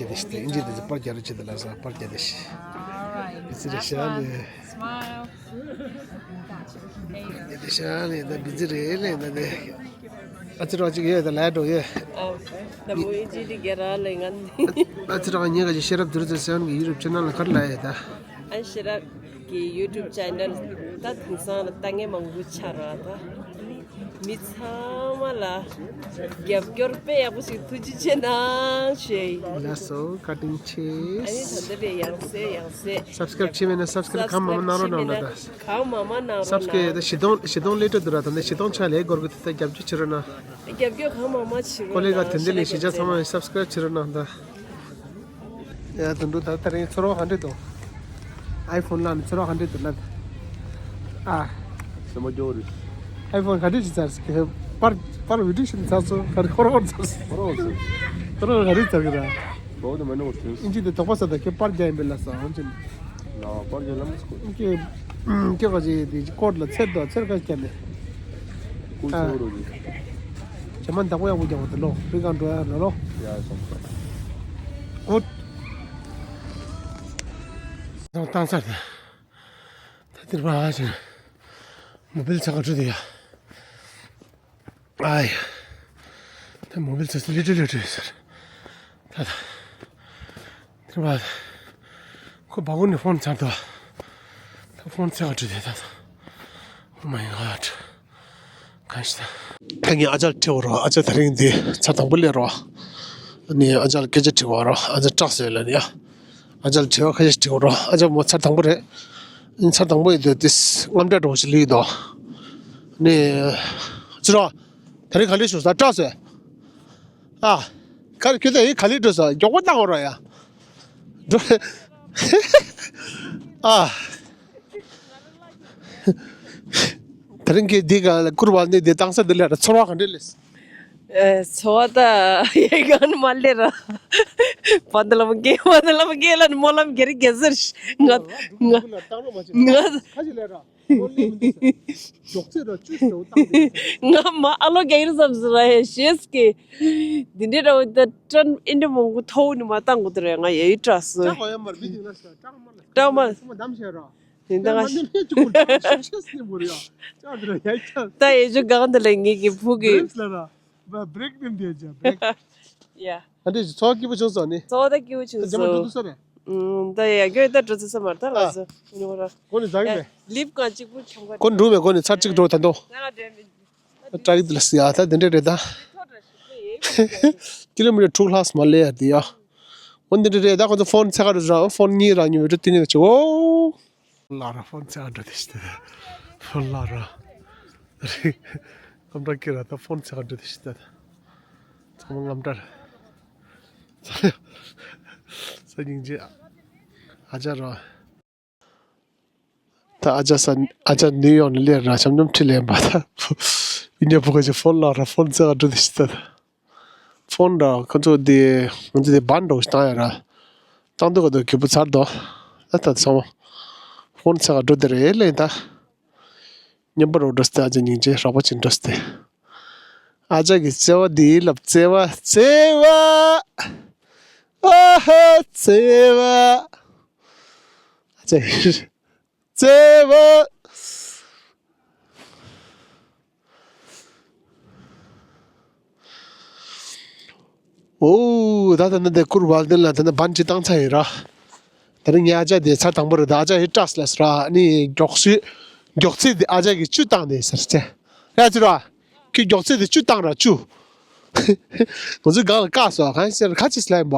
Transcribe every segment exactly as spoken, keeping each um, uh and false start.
དེ་ཤི་དེ་ཨིན་ཇི་དེ་ཚོ་པར་རྒྱག་རོགས་བྱེད་དེ་ལ་ས་པར་རྒྱག་དེ་ཤི། All right, བི་ཛི་རེད་ཤ་ནི། Smile. དེ་ཤ་ནི་ད་བི་ཛི་རེད་ལེ་ད་དེ། ཨ་ཙི་རོགས་ཅིག་ཡོད་ད་ལས་འགྲོ་ཡོད། ཨ་ད་མོ་ཨིན་ཇི་དེ་རྒྱ་ར་ལེ་ང་ནི། ཨ་ཙི་རོགས་ཉེ་ག་ཅིག་ཤེས་རབ་དུར་ཚོད་སེ་ཝན་གི་ཡུ་ཊུབ་ཆེ་ནལ་ལ་ཁར་ལ་ཡོད་ད། ཨ་ཤེས་རབ་ཀྱི་ཡུ་ཊུབ་ཆེ་ནལ་ད་དེང་སང་ལ་ལྟ་མཁན་མང་པོ་ཆགས་ར་ད། མི་ཚང་མ་ལ་རྒྱབ་སྐྱོར་དཔེ་ཡག་པོ་ཞིག་ཐུགས་རྗེ་ཆེ་གནང་ཞུ་ཡ་ཡིན། ལགས་སོ་བཀའ་དྲིན་ཆེ། ཨ་ནི་ད་ལྟ་རེ་ཡང་སེ་ཡང་སེ། སབ་སི་ཀ་རབ་བྱས་མེད་ན་སབ་སི་ཀ་རབ་གང་མང་མང་གནང་རོགས་གནང་ད། གང་མང་མང་གནང་རོགས་གནང་། སབ་སི་ཀ་རབ་ད་བཞི་སྟོང་བཞི་སྟོང་སླེབས་འགྲོ་འདུག་ར། ད་ནི་བཞི་སྟོང་ཆགས་ལས་སྒོར་གི་ད་རྒྱབ་སྐྱོར་བྱེད་རོགས་གནང་། རྒྱབ་སྐྱོར་གང་མང་མང་བྱེད་རོགས་གནང་། ཀོ་ལེ་ག་དེ་འདི་ལས་གཞིས་ཆགས་ཚང་མ་སབ་སི་ཀ་རབ་བྱེད་རོགས་གནང་ད། ཡ་དུད་འགྲོ་ད་ད་རིང་ཚོར་བ་ག་འདྲ་འདུག་ཨའི་ཕོན་ལ་ནི་ཚོར་བ་ག་འདྲ་འདུག་ལབ། ཨ། སེམས་པ་སྐྱོ་བོ་རེད། ཨའི་ཕོན་ག་འདྲ་ཞིག་ཚར་སི་ཀེ་པར་པར་བི་ཌིའོ་ཞིག་ཚར་སོང་ག་རེ་ཁོ་རང་ཚར་སོང་། ཁོ་རང་ཚར། ཁོ་རང་ག་རེ་ཚར་གི་ར། བོ་དེ་མ་ནོར་ཐུན། ཨིན་ཇི་དེ་དོགས་པ་ས་ད་ཀེ་པར་རྒྱ་ཡིན་པའི་ལ་ས་ཧོན་ཅིན། ལ་པར་རྒྱ་ལམ་སྐོར། ཀེ་ཀེ་ག་ཅིག་དེ་ཀོར་ལ་ཚེར་དོ་ཚེར་ཁ་ཤས་ནས། ཀུན་ཨ། ཚོ་རོ་ནི། ཇ་མ་བདག་པོ་ཡག་པོ་རྒྱག་པ་དེ་ལོ་རི་གང་འགྲོ་ཡ་ལ་ལོ། ཡ་སོང་། ཀུད། བཏང་ཚར་ཏེ། ད་དེར་མ་ཨ་ཅེ། མོ་བིལ་ཚ་ག་འགྲོ་དེ་ཡ། ཨ་ཡ། ད་མོ་བིལ་ཚ་ཚ་ལི་ཏི་ལི་ཏི་ཟེར། ད་ད། དེར་མ། ཁོ་སྦ་གུ་ནས་ཕོན་ཚར་དོ། ད་ཕོན་ཚ་ག་འགྲོ་དེ་ད་ད། Oh my god. གང་ཞིག་ད། ད་ངས་ཨ་ཅག་ལ་དྲི་བ་རོ། ཨ་ཅག་ད་རིང་འདི་ཚར་དང་པོ་སླེབས་རོ། ནི་ཨ་ཅག་ལ་སྐད་ཆ་དྲི་བ་རོ། ཨ་ཅག་སྐྲག་སོང་ལ་ནི་ཡ། ཨ་ཅག་ལ་དྲི་བ་ཁ་ཤས་དྲི་བ་རོ། ཨ་ཅག་མོ་ཚར་དང་པོ་རེད། ཚར་དང་པོ་ཡིན་དུས་དེ་རྔམ་སྐྲག་འདྲ་བོ་ཞིག་སླེབས་ཀྱི་འདུག་ནི། ཅི་རོ། ད་རིང་ག་ལེ་ཞུ་ས་སྐྲག་སོང་། ཨ། ག་རེ་ཁྱོད་ད་ཡིན་ག་ལེ་འགྲོ་ས་མགྱོགས་པོ་བཏང་རོ་ཡ། འགྲོ། ཨ། ད་རིང་གི་འདི་ག་ལ་ཀུར་བ་འདི་འདི་བཏང་ས་འདི་ལས་ཚོར་བ་ག་འདྲ་ལས། ཨེ་ཚོར་བ་ད་ཡེ་གང་མ་ལས་ར། བ་ད་ལམ་གེ་བ་ད་ལམ་གེ་ལ་མོ་ལམ་གེ་རི་གེ་ཟེར་ང་ང་ང་ཁ་ཅིག་ལས་ར་མོ་ལས་མི་འདུག་ཟེར། མགྱོགས་ཚད་ར་བཅུ་ཞོ་བཏང་འདུག་ཟེར། ང་མ་ཨ་ལོ་གེ་རི་བསམ་ཟེར་ར་ཧེ་ཤེས་ཀི་འདི་འདྲའི་ར་བ་ད་ཀྲན་ཨིན་འདྲ་མང་པོ་ཐོག་ནི་མ་བཏང་གོ་དེ་ར་ང་ཡ་ཡི་ཀྲག་སོ། ཀྲག་གོ་ཡ་མར་མི་འདུག་ན་ཟེར་ཀྲག་མ་ལ་ཀྲག་མ་ལ་སུ་མ་འདམ་ཤེས་ར། ཡིན་ད་ང་། ད་ཡེ་ཇུ་གང་དེ་ལས་ངེད་ཀྱི་བུ་གི། ཡ། ཨ་འདྲས་ཚོགས་སྐྱིད་པོ་བྱུང་སོང་ནི། ཚོགས་ད་སྐྱིད་པོ་བྱུང་སོང་། ད་ཡ་གྱོད་ད་འགྲོ་ཚུལ་ས་མར་ད་ལ་ཟེར་ཉོ་ར། གོ་ནི་ཛ་གི་མེད། ལིབ་གང་གཅིག་པུ་ཁྱོང་ག། གོ་འགྲོ་མེད་གོ་ནི་ཚར་གཅིག་འགྲོ་ད་འདོ། ད་ལ་འདྲ་མེད། ཏྲ་གི་དེ་ལ་སི་ཡ་ད་དེ་འདྲས་རེད་ད། ཀི་ལོ་མི་ཊར་དྲུག་ལྷག་མ་ལས་ཡ་དེ་ཡ། འོ་འདི་འདྲས་རེད་ད་ཁོ་ཚོ་ཕོན་ཚད་ག་རུ་ར་ཕོན་གཉིས་ར་ཉོ་བི་ཌིའོ་དེ་ནས་ཆེ་འོ། ལ་ར་ཕོན་ཚད་ག་འགྲོ་དེ་ཤི་དེ། ཕོན་ལ་ར། རེད། ཁམ་བྲག་ཀི་ར་ད་ཕོན་ཚད་ག་འགྲོ་དེ་ཤི་དེ། ཚང་མ་ངམ་བྲལ། ས་སྙིང་རྗེ། ཨ་ཅག་ར། ད་ཨ་ཅག་ས་ཨ་ཅག་ནིའུ་ཡོག་ནས་སླེབས་ར་ཤམ་ཤམ་ཁྲིད་ལེན་པ་ད། ཡིན་ཉོ་བུ་ག་ཅིག་ཕོན་ལ་ར་ཕོན་ཚད་ག་འགྲོ་དེ་ཤི་དེ། ཕོན་ར་ཁོ་ཚོ་དེ་ང་ཚོ་དེ་བན་འགྲོ་ཞིག་བཏང་ཡ་ར། བཏང་དུས་ག་དུས་གི་བུ་ཚར་དོ། ད་ད་ཚང་མ། ཕོན་ཚད་ག་འགྲོ་དེ་རེད་ལེ་ད། མཉམ་པོ་རོགས་འགྲོ་སྟེ་ཨ་ཅག་སྙིང་རྗེ་རོགས་པ་ཅིག་འགྲོ་སྟེ། ཨ་ཅག་གི་བརྩེ་བ་འདི་ལབ་བརྩེ་བ་བརྩེ་བ། ཨ་ཧ་བརྩེ་བ། ཨ་ཅག་གི་བརྩེ་བ། ཨོ། ད་ད་ནི་དེ་ཀུར་བལ་དེ་ལ་ད་ནི་བན་ཅིག་བཏང་ཚར་ཡིན་ར། ད་ནི་ངའི་ཨ་ཅག་དེ་ཚར་དང་པོ་རེད་ད་ཨ་ཅག་ཧི་ཏྲག་སི་ལ་སི་ར་ནི་མགྱོགས་སུ། མགྱོགས་ཚད་དེ་ཨ་ཅག་གིས་བཅུ་བཏང་དེ་ཟེར་ཚེ། ཡ་ཅི་ར། ཁྱོད་མགྱོགས་ཚད་དེ་བཅུ་བཏང་ར་བཅུ། ང་ཚོའི་སྒང་ལ་བཀག་སོང་གང་ཟེར་ཁ་ཅིག་ལབ་ཡིན་པ།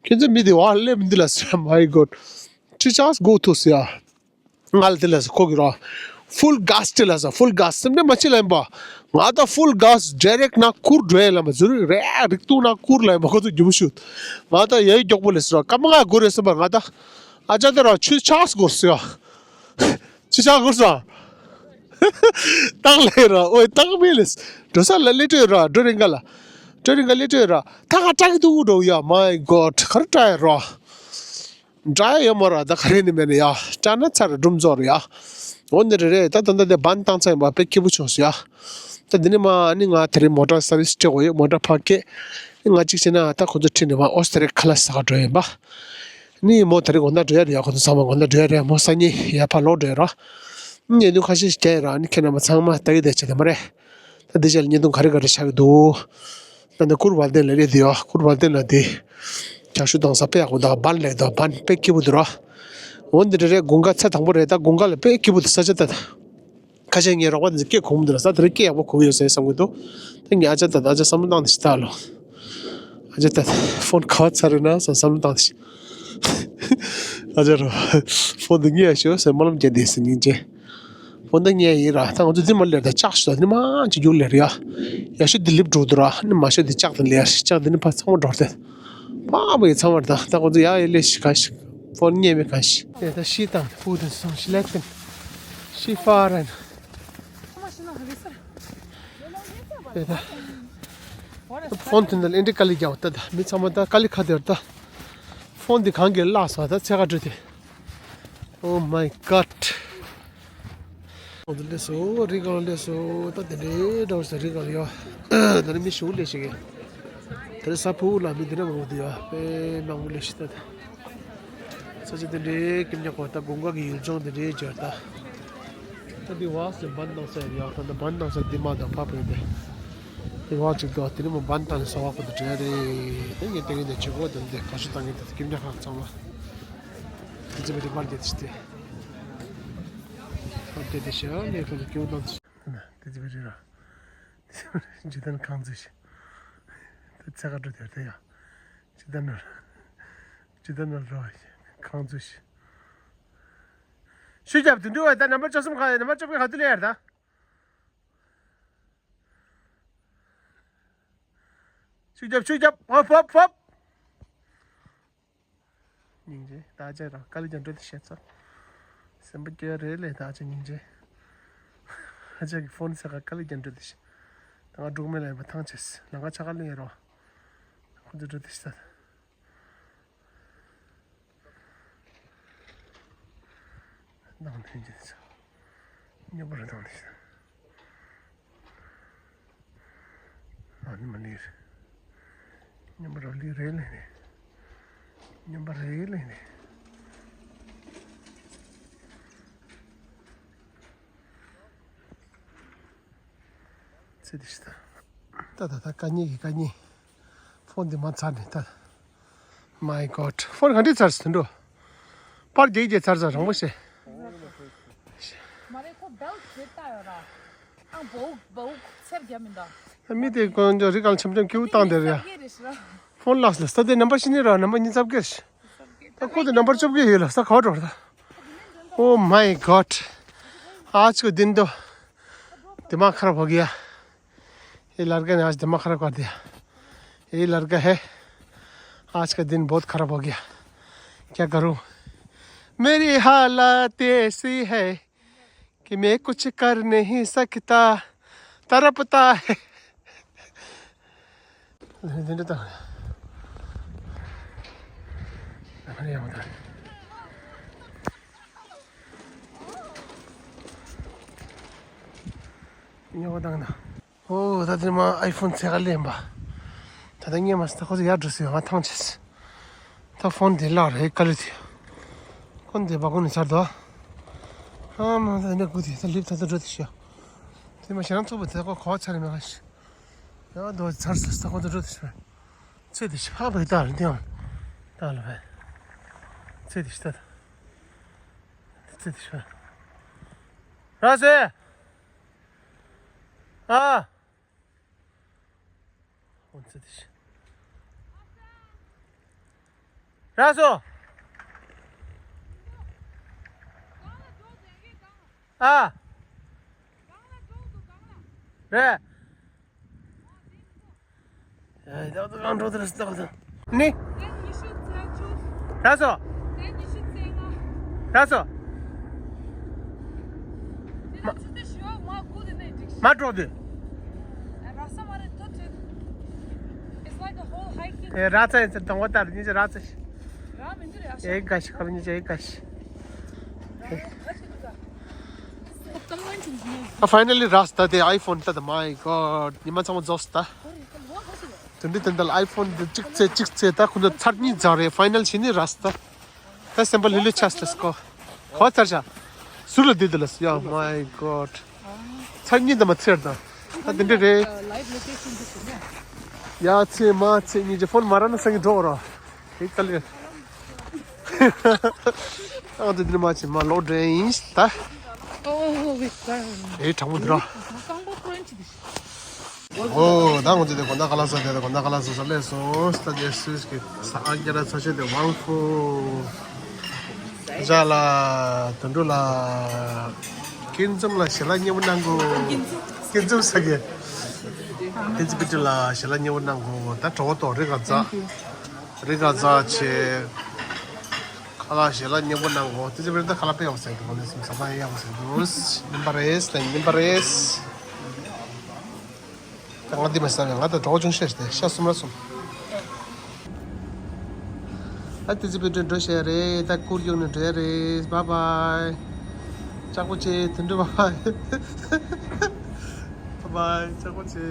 ཁྱོད་ཚོ་མི་དེ་བར་སླེབས་མི་འདུག་ལ་ཟེར། མའི་གོ་ཌ། ཅི་ཅག་གོ་ཐུག་ཟེར་ཡ། ང་ལ་དེ་ལ་ཟེར་ཁོ་གི་རོ། ཕུལ་གྷ་སི་དེ་ལ་ཟེར་ཕུལ་གྷ་སི་སེམས་ཁྲལ་མ་བྱེད་ལ་ཡིན་པ། ང་ད་ཕུལ་གྷ་སི་ཌི་རེག་ན་ཁུར་འགྲོ་ཡ་ལ་མ་ཟུར་རེ་རིག་ཏུ་ན་ཁུར་ལ་ཡིན་པ་ཁོ་ཚོ་རྒྱུ་མ་ཤུད། ང་ད་ཡ་ཡི་མགྱོགས་པོ་ལས་ཟེར་རོ་སྐར་མ་ལྔ་འགོར་རེད་ཟེར་བ་ང་ད། ཨ་ཅག་དེ་རོ་ཆུ་ཆགས་འགོར་ཟེར་ཡ། ཆུ་ཆགས་འགོར་ཟེར། ཏག་ལེ་རོ་ཨོའི་ཏག་མེད་ལས། འགྲོ་ས་ལ་སླེབས་འགྲོ་ཡ་རོ་འགྲོ་རིང་ག་ལ། འགྲོ་རིང་ག་སླེབས་འགྲོ་ཡ་རོ་ད་ག་སྐྲག་གི་འདུག་འགྲོ་ཡ་མའི་གོ་ཌ་ག་རེ་སྐྲག་ཡ་རོ། འདྲ་ཡ་ཡོད་མ་ར་ད་ག་རེ་ནི་མེད་ནི་ཡ་སྐྲག་ན་ཚར་སྒྲུང་རྫོགས་རེད་ཡ། འོ་ནི་རེད་རེད་ད་ད་ད་དེ་བན་བཏང་ཚར་ཡིན་པ་དཔེ་སྐྱིད་པོ་བྱུང་སོང་ཡ། ད་འདི་ནི་མ་ནི་ང་དེ་རིང་མོ་ཊ་སར་བི་སི་སྤྲད་དགོས་ཡོད་མོ་ཊ་ཕར་སྐྱེལ། ང་གཅིག་བྱས་ན་ད་ཁོ་ཚོ་ཁྲིད་ནས་མར་ཨོ་སི་ཏྲེ་ལི་ཡ་ཁ་ལག་ཟ་ག་འགྲོ་ཡིན་པ། ནི་མོ་དེ་རིང་དགོང་དག་འགྲོ་ཡ་རེད་ཡ། ཁོ་ཚོ་ཚང་མ་དགོང་དག་འགྲོ་ཡ་རེད། མོ་སང་ཉིན་ཡར་ཕར་ལོག་འགྲོ་ཡ་ར། ཉེ་དུས་ཁ་ཤས་ཤིག་རྒྱག་ཡ་ར། ནི་ཁྱེད་རྣམ་པ་ཚང་མ་ལྟ་གི་བསྡད་བྱས་དེ་མ་རེད། ད་འདི་རྗེས་ལ་བརྙན་ཐུང་ག་རེ་ག་རེ་ཆགས་ཀྱི་འདུག་ད་འདི་ཀུར་བལ་ཏིན་ལ་སླེབས་བསྡད་ཡོད། ཀུར་བལ་ཏིན་ལ་འདི་ཇ་ཤུ་བཏང་ས་དཔེ་ཡག་པོ་འདུག་བན་ལེགས་འདུག་བན་དཔེ་སྐྱིད་པོ་འདུག་ར། འོ་འདི་འདྲ་རེད། དགུན་ཁ་ཚེས་དང་པོ་རེད། ད་དགུན་ཁ་ལ་དཔེ་སྐྱིད་པོ་འདུག་ས་ཆ་ད། ཁ་ཤས་ངའི་རོགས་པ་དེ་ཚོ་སྐད་གོང་མོ་འདི་ལ་ས་དེ་རིང་སྐད་ཡག་པོ་གོ་གི་ཡོད་ཟེར་བསམ་གི་འདུག་ད་ངའི་ཨ་ཅག་ད་ཨ་ཅག་བསམ་བློ་བཏང་དེ་ཞིག་ལྟ་ལོ། ཨ་ཅག་ད་ཕོན་ག་བ་ཚར་རེད་ན་ཟེར་བསམ་བློ་བཏང་དེ་ཞིག་ཨ་ཅག་རོ། ཕོན་འདི་ཉོས་ཤོག་ཟེར་སྨོན་ལམ་རྒྱག་བསྡད་ཟེར་སྙིང་རྗེ། ཕོན་འདི་ཉོས་ཡིན་ར། ད་ང་ཚོ་འདི་མ་ལེར་ད་ལྕགས་ཤོག་ད་འདི་མ་ཅིག་རྒྱུག་ལེར་ཡ། ཡ་ཤོད་འདི་ལིབ་འགྲོ་འདུག་ར། འདི་མ་ཤོད་འདི་ལྕགས་ད་ལེར་ལྕགས་འདི་ནི་ཕ་ཚང་མ་འགྲོ་དེ། པ་པ་ཡི་ཚང་མར་ད་ད་ཁོ་ཚོ་ཡ་ཡི་ལས་ཤིག་ག་ཤིག་ཕོན་རྙེད་མེད་ག་ཤིག་ཨེ་ད་ཤི་དང་ཕུ་དང་སོང་ཤི་ལེ་ཏིན་ཤི་ཧྥ་རན། ཨེ་ད་ཕོན་དེ་འདྲ་ཨེ་འདྲ་དཀའ་ལས་རྒྱག་པ་ད་ད་མི་ཚང་མ་ད་དཀའ་ལས་ཁ་དེར་ད་ཕོན་འདི་གང་གིས་བརླགས་སོང་ད་ཚེ་ག་འགྲོ་དེ། Oh my god. ཁོང་ཚོ་སླེབས་སོང་། རི་སྒང་སླེབས་སོང་། ད་དེ་འདྲའི་འདྲ་བོ་ཟེར་རི་སྒང་ལ་ཡོད། ད་ནི་མི་ཞེ་པོ་སླེབས་ཤག་གི། དེ་རིང་གཟའ་ཕུར་བུ་ལ་མི་འདི་འདྲ་མང་པོ་འདུག་ཡ། དཔེ་མང་པོ་སླེབས་ཤག་ད། ས་ཆ་དེ་འདྲའི་སྐྱིད་ཉག་པོ། ད་དགུན་ཁ་གི་ཡུལ་ལྗོངས་དེ་འདྲའི་འབྱོར་ད། ད་འདི་བ་སེ་བན་བཏང་ས་ཡོད་ཡ། ད་ད་བན་བཏང་ས་འདི་མ་ད་ཕ་བོད་དེ། འདི་བ་གཅིག་འདུག་དེ་ནི་མོ་བན་བཏང་ནས་ཟ་བ་ཁོ་ད་འདྲ་རེད། ད་ངས་ལྟ་གི་འདི་བྱེད་སྒོ་དེ་འདི་ག་ཤོད་བཏང་གི་འདུག་སྐྱིད་ཉག་ཁག་ཚང་མ། དེ་ཚོ་བའི་རིག་པར་རྒྱས་ཏེ་ཤི་སྟེ། ཨ་དེ་དེ་ཤ་ནས་ཁོ་ཚོ་སྐྱེ་བོ་དང་དེ་ཚོ་བའི་རིག་ར། འཇིག་རྟེན་ཁང་ཚུལ་ཤི། དེ་ཚེ་ག་འགྲོ་དེར་དེ་ཡ། འཇིག་རྟེན་ནོར། འཇིག་རྟེན་ནོར་རོ། ཁང་ཚུལ་ཤི། ཤུ་རྒྱབ་དུ་འགྲོ་བ་ད་ནམ་བར་བཅུ་གསུམ་ཁ་ནམ་བར་བཅུ་བརྒྱད་ཁ་དུ་ལེ་ཡར་ད། ཤུ་རྒྱབ་ཤུ་རྒྱབ་ཧོབ་ཧོབ་ཧོབ། སྙིང་རྗེ། ད་ཨ་ཅག་རང་དཀའ་ལས་ཀྱང་འགྲོ་དེ་བཤད་ཚར། སེམས་པ་སྐྱོ་རེད་ལས་ད་ཨ་ཅག་སྙིང་རྗེ། ཨ་ཅག་གི་ཕོན་ཟེར་ག་དཀའ་ལས་ཀྱང་འགྲོ་དེ་བཤད། ད་ང་འབྲུག་མེ་ལ་ཡིན་པ་ཐང་ཆད། ལམ་ཁ་ཆ་ག་ལེན་ཡིན་རོགས། ཁོ་ཚོ་འགྲོ་དེ་བཤད། ནང་ཐོན་གྱི་ཚ། སྙོམས་པར་བཏང་ནས། ཨ་ནི་མ་ལི་རེད། སྙོམས་པར་ལི་རེད་ལེ་རེད། སྙོམས་པར་རེད་ལེ་རེད། ཚེ་འདི་ཤི་ད། ད་ད་ད་དཀའ་ཉེ་གི་དཀའ་ཉེ། ཕོན་འདི་མ་ཚར་ནས་ད། My God. ཕོན་ག་འདྲས་ཚར་སོང་འགྲོ། པར་རྒྱག་རྒྱག་ཚར་ཚར་རང་པོ་ཤེས། མ་རེད་ཁོ་བེལ་ཊི་རེད་ལྟ་ཡོད་ར། ཨང་བོའུ་བོའུ་ཚེབ་རྒྱབ་མི་འདུག་ད་མི་དེ་དཀོན་མཆོག་རི་སྒང་ཆམ་ཆམ་སྐྱིད་པོ་བཏང་དེ་རེད་ཡ། ཕོན་ལགས་ལ་ས་དེ་ནམ་པར་ཤི་ནི་ར་ནམ་པར་ཉིས་རྩ་བརྒྱད། ད་ཁོ་དེ་ནམ་པར་བཅོ་བརྒྱད་ཡོད་ལ་ས་ག་བ་འགྲོ་ར་ད། Oh my God. आज का दिन तो दिमाग खराब हो गया। ये लड़का ने आज दिमाग खराब कर दिया। ये लड़का है, आज का दिन बहुत खराब हो गया। क्या करूं? मेरी हालत ऐसी है कि मैं कुछ कर नहीं सकता। तड़पता है। ཉོ་བ་དང་ན། ཨོ་ད་དེ་མ་ཨའི་ཕོན་ཚེ་ག་ལེན་པ། ད་ལྟ་ངས་མ་སྟ་ཁོ་ཚོ་ཡར་འགྲོ་སྲིད་ང་ཐང་ཆད། ད་ཕོན་དེ་བརླག་རེད་དཀའ་ལས་དེ། ཁོ་འདི་བ་ཁོ་ནས་ཚར་དོ། ཨ་མ་ད་འདྲ་དགུ་དེ་ད་ལིབ་ད་ད་འགྲོ་དེ་ཤོ། དེ་མ་ཞེ་རང་ཚོགས་པ་དེ་ཁོ་གོ་ཚར་མེད་ང་ཤི། ཡང་དོ་ཚར་སོ་སྟ་ཁོ་ཚོ་འགྲོ་དེ་ཤོ། ཚེ་དེ་ཤ་བའི་ད་ལ་འདི་ཡང་། ད་ལ་བའི། ཚེ་དེ་ཤ་ད། ཚེ་དེ་ཤ། ར་སེ། ཨ། ཨོ་ཙི་ཏི་ཤི། ར་སོ། ཨ། རེད། ཨེ་ད་ད་གང་འགྲོ་དེ་རེད་ད་ད། ནི། ར་སོ། ར་སོ། མ་འགྲོ་དེ། ཨེ་ར་ཚ་ཡིན་ཚེ་དང་བ་ལྟར་ཉིན་ཅི་ར་ཚ་ཤི། ཨེ་ག་ཤི་ཁ་ཉིན་ཅི་ཨེ་ག་ཤི། ཨ་ཕའི་ནལ་ལི་ར་སྟ་དེ་ཨའི་ཕོན་ད་ད། My God. ཉི་མ་ཚང་མ་རྫོགས་སྟ། དེ་འདྲའི་དེ་འདྲ་ལ་ཨའི་ཕོན་འདི་གཅིག་བཙལ་གཅིག་བཙལ། ད་ཁོ་ཚོ་ཚར་གཉིས་ཚར་རེད། ཕའི་ནལ་བྱས་ནི་ར་སི་ད། ད་སེམས་པ་ལྷོད་ལྷོད་ཆགས་སོང་ལས་ཀོ། ག་པར་ཚར་བཞག་ཟུར་ལ་བསྡད་འདུག་ལགས། ཡ་མའི་གོཌ། ཚར་གཉིས་དང་མ་ཚར་དང་། ད་དེ་འདྲ་རེད། ཡ་ཚེ་མ་ཚེ་གཉིས་ཀྱི་ཕོན་མ་རག་ན་སང་གི་འགྲོ་རོགས། དེ་ལྟ་ལས། ཨ་ང་ཚོ་འདིར་མ་ཕྱིན་མ་ལོག་འགྲོ་ཡིན་ད། ཨོ་ཝེ་ཀ། ཨེ་གྲང་མོ་འདི་ར། ཨོ་ད་ང་ཚོ་དེ་དགོང་དག་ཁ་ལག་ཟ་དེ་དགོང་དག་ཁ་ལག་ཟ་ས་ལས་སོང་། ད་དེ་སུས་ཀྱི་ས་ཨ་རྒྱ་ར་ཚ་ཤེས་དེ་ཝང་ཧྥུ། ཇ་ལ་དོན་གྲུབ་ལ། ཁྱེད་ཚོ་ལ་ཞལ་ལག་མཉེས་པོ་གནང་གོ། ཁྱེད་ཚོ་ས་གི། ཁྱེད་ཚོ་པི་ཏི་ལ་ཞལ་ལག་མཉེས་པོ་གནང་གོ། ད་གྲོད་ཁོག་ལྟོགས། རི་ག་ཛ། རི་ག་ཛ་ཆེ། ཁ་ལག་ཞལ་ལག་མཉེས་པོ་གནང་གོ། དེ་ཚོ་བར་དུ་ཁ་ལག་དཔེ་ཡག་པོ་ཟ་གི་འདུག་ལགས་སོ། ཟ་ས་ཡག་པོ་ཟ་གི་འདུག་སྙན་པ་རེད། ད་སྙན་པ་རེད། ད་ང་འདི་མ་ཟ་བས། ང་ད་གྲོད་ཁོག་ཅུང་ཤེས་ཏེ་ཤ་གསུམ་ར་གསུམ། ད་དེ་ཚོ་བར་དུ་འགྲོ་བཞག་རེད། ད་སྐུ་གཡུག་ནས་འགྲོ་ཡ་རེད། བཱའི་བཱའི། ལྕགས་པོ་ཆེ་དོན་གྲུབ་བཱའི་བཱའི། ལྕགས་པོ་ཆེ།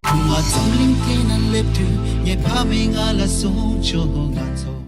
ཁུ་མ་འཛམ་གླིང་སྟེང་ན་སླེབས་དུས་ངའི་ཕ་མས་ང་ལ་གསུངས་བྱུང་། ང་ཚོ་